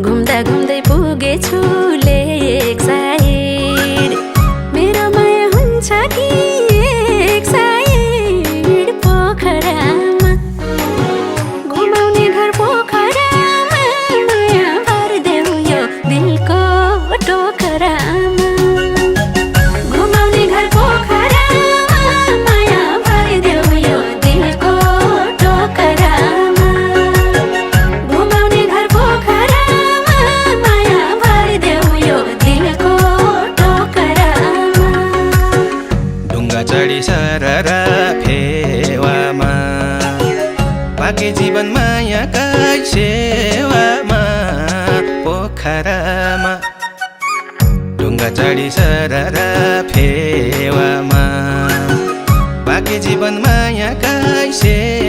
घुम्दा घुम्दै पुगेछु लेक साइड मेरो माया हुन्छ कि एक साइड पोखरामा घुमाउने घर पोखरामा माया भरिदेऊ यो दिलको टोकरामा घुमाउने घर पोखरामा माया भरिदेऊ यो दिलको टोकरामा घुमाउने घर पोखरामा माया भरिदेऊ यो दिलको टोकरामा ढुङ्गा चढी सररा फेवामा पाके जीवन मायाकै सेवामा पोखरामा ढुङ्गा चढी सररा फेवामा पाके जीवन मायाकै सेवामा